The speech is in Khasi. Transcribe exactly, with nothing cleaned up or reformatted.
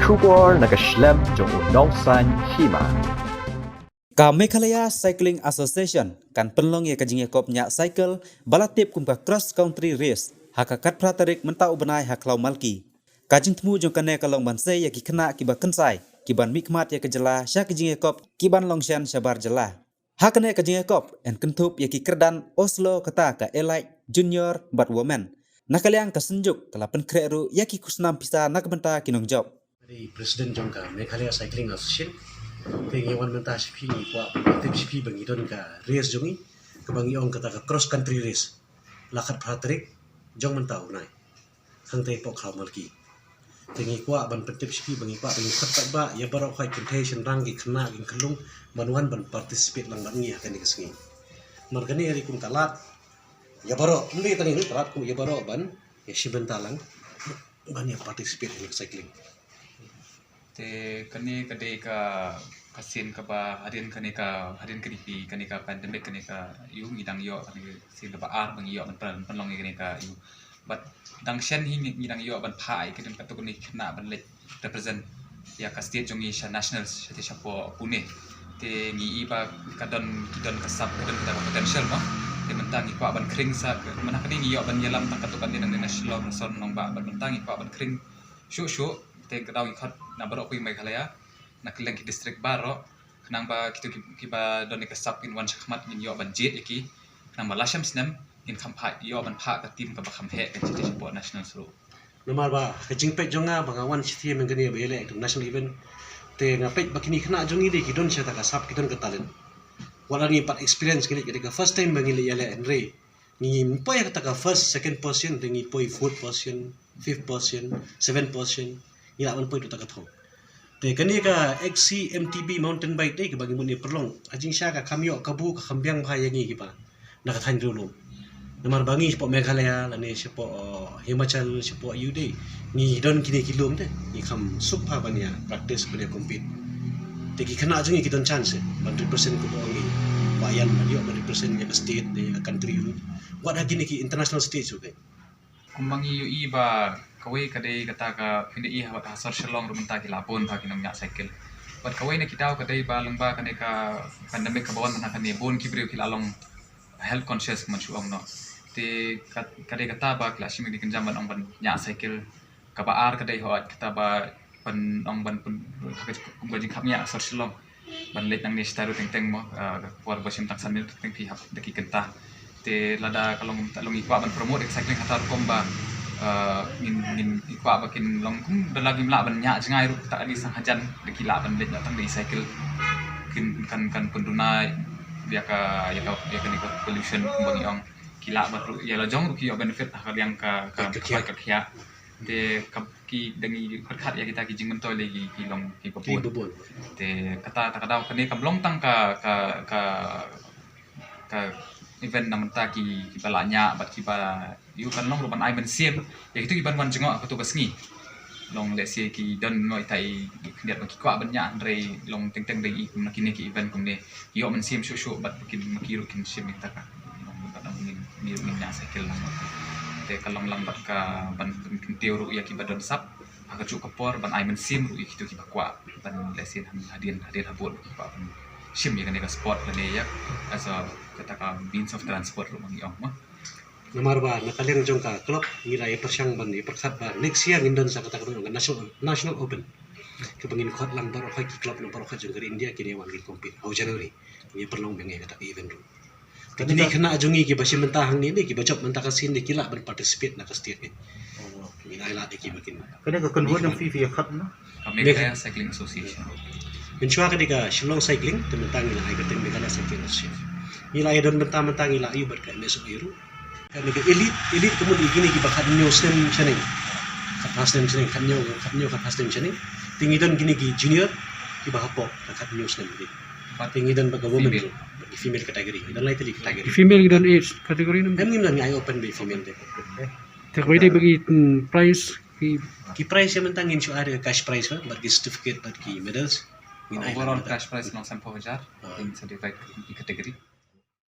Khubor na ka shlem jong u nongsan hima. Ka Meghalaya Cycling Association kan pynlong ïa ka jingïakop ñiah cycle ba la tip kum ka cross country race ha ka khatphra tarik mynta u bnai ha Khlaw Malki. Ka jingthmu jong kane ka long ban sei ïa ki khynnah kiba kynsai kiban mihkhmat ïa ka jylla sha ki jingïakop kiban long shen shabar jylla. Ha kane ka jingïakop yn kynthup ïa ki kyrdan Oslo kata ka Elite, Junior bad Women. Na ka liang ka Synjuk ka la pynkhreh ruh ïa ki khusnam pisa na ka bynta ki nongjop. Dei president jong ka Meghalaya Cycling Association. Te ngi wan mynta sha phi ngi kwah ban tip sha phi ba ngi don ka race jong ngi kaba ngi ong kata ka cross country race. La khatphra tarik jong mynta u bnai. Hangtei hapoh Khlaw Malki. Te ngi kwah ban pyntip sha phi ba ngi kwah ban khot paidbah ïa baroh khoit kynthei shynrang ki khynnah ki khyllung ban wan ban participate lang bad ngi ha kane ka sngi. Mar kane ka dei kum ka lad ïa baroh, ym dei tang ïa ngi, ka lad kum ïa baroh ban ïa shim bynta lang ban ïa participate ha ka cycling. Te kane ka dei ka, ka sien kaba hadien kane ka, hadien kane ki, kane ka pandemic, kane ka ïu ngi dang ïoh kane ka sien kaba ar ba ngi ïoh ban pyn-, pynlong ïa kane ka ïu. Bad dang shen hi ngi, ngi dang ïoh ban phah ïa ki don katto katne ki khynnah ban leit represent ïa ka state jong ngi sha nationals sha te shapoh Pune. Te ngi i ba ka don, ki don ka sap, ka don ka potential mo. Te mynta ngi kwah ban khring sa, mynta kane ngi ïoh ban ïalam tang katto katne nangne na Shillong, na Sor Nongbah, bad mynta ngi kwah ban khring shuh shuh, te ka daw ngi khot na baroh kawei Meghalaya, na kylleng ki district baroh, khnang ba kito ki, kiba don ïa ka sap ngin wan shakhmat ngin ïoh ban jied ïa ki, khnang ba la shem snem ngin kham phah, ïoh ban phah ka team kaba kham heh kan sha te shapoh nationals ruh. Namar ba ka jingpeit jong nga ba nga wan sha te mynta kane ba ïaleh international event, te nga peit ba kine khynnah jong ngi dei ki don sha ta ka sap, ki don ka talent. Wat la ngi pat experience ngi leh, ka dei ka first time ba ngi leh ïaleh, hynrei ngi poi ha kata ka first, second position, te ngi poi fourth position, fifth position, seventh position, ngi lah ban poi da kata ka thong. Te kane ka X C M T B mountain bike dei kaba ngi mut ïa pynlong. Ha jingshisha ka kham ïoh kabu, ka kham biang bha ïa ngi kiba na ka thaiñ riewlum. Namar ba ngi shapoh Meghalaya lane shapoh, uh, Himachal, shapoh ïu dei ngi don kine ki lum te ngi kham suk bha ban ïa practice, ban ïa compete. Te ki khynnah jong ngi ki don chance, eh, ban represent, kumba ong ngi, ba ïa, ban ïoh ban represent ïa ka state ne ïa ka country ruh. Wat ha kine ki international stage ruh. Kumba ngi ïohi ba kawei ka dei kata ka, phin da i ha, wat ha sor Shillong ruh mynta ki la bun bha ki nongñiah cycle. Bad kawei na ki daw ka dei ba lyngba kane ka pandemic kaba wan mynta kane, bun ki briew ki la long health conscious kumba shu ong noh. Te ka, ka dei kata ba ki la shim ïa ka jingkynjam ban ong ban ñiah cycle. Kaba ar ka dei hooid kata ba ban ong ban pyn, ha ka, kum ka jingkhapngiah sor Shillong ban leit nangne shata ruh teng teng mo, ah, ka por ba shim tang san minit teng teng phi hap da ki kynta. Te lada ka long, ka long ngi kwah ban promote ïa ka cycling ha kata rukom ba, ah, ngin, ngin, ngi kwah ba kin long kum da la ngim lah ban ñiah jngai ruh, kata ka dei sang hajan da ki lah ban leit noh tang da i cycle. Kin, kan, kan pynduna ïa ka, ïa ka, ïa kane ka pollution kumba ngi ong. Ki lah bad ruh ïa la jong ruh ki ïoh benefit ha ka liang ka, ka, ka, ka, ka khiah. Te ka, ki dang ïa kyrkhat ïa kita ki jingmyntoi lei ki, ki long kiba bun. Kiba bun. Te kata, ta ka daw kane kam long tang ka, ka, ka, ka event na mynta ki, kiba la ñiah bad kiba ïoh kan long ruh ban ai mynsiem ïa kito kiban wan jngoh ha kato ka sngi. Long lehse ki don noh ita i khyndiat ba ki kwah ban ñiah, hynrei long teng teng dei i kumno kine ki event kumne. Ïoh mynsiem shuh shuh bad ba kin, ma ki ruh kin shim ïa kata ka. Long bad ngin, ngin, ngin ñiah cycle lang. Te ka long lang bad ka ban pynkyntiew ruh ïa kiba don sap ha kajuh ka por ban ai mynsiem ruh ïa kito kiba kwah ban lehse hadien, hadien habud ba ki kwah ban shim ïa kane ka sport lane ïa as a kata ka means of transport ruh ma ngi ong mo. Namar ba na ka liang jong ka club ngi la ïa pyrshang ban ïa pyrkhat ba next year ngin don sa kata kaba ong ka national, national open. Kaba ngin khot lang baroh khoit ki club na baroh khoit jong ka ri India kin ïa wan kin compete ha u January. Ngi pynlong biang ïa kata ka event ruh. Kata kine ki khynnah jong ngi kiba shim bynta hangne ne kiba jop mynta ka sien ne ki lah ban participate na ka state ne. Ngi ai lad ïa ki ba kin. Kane ka convert jong phi phi ïa khot na? Ka Meghalaya Cycling Association. Mynshuwa ka dei ka Shillong Cycling, te mynta ngi la ai ka kyrteng Meghalaya Cycling Association. Ngi la ïa don bynta, mynta ngi la ïa bad ka M S O A ruh. Kane ka elite, elite ka mut ïa kine kiba khathynñiew snem shaneng. Khatphra snem shaneng, khathynñiew, khathynñiew, khatphra snem shaneng. Te ngi don kine ki junior kiba hapoh ka khathynñiew snem. Te ngi don bad ka women ruh, bad ki female category. Ngi don lai tylli category. Ki female ngi don age category ne? Em, ngim don, ngi ai open bad female te. Te kawei dei ba ki, mm, prize ki, ki prize ïa mynta ngin shu ai ka cash prize, bad ki certificate bad ki medals. Ngin ai overall cash prize long sanphew hajar. Ah. Ngin sa divide ki category.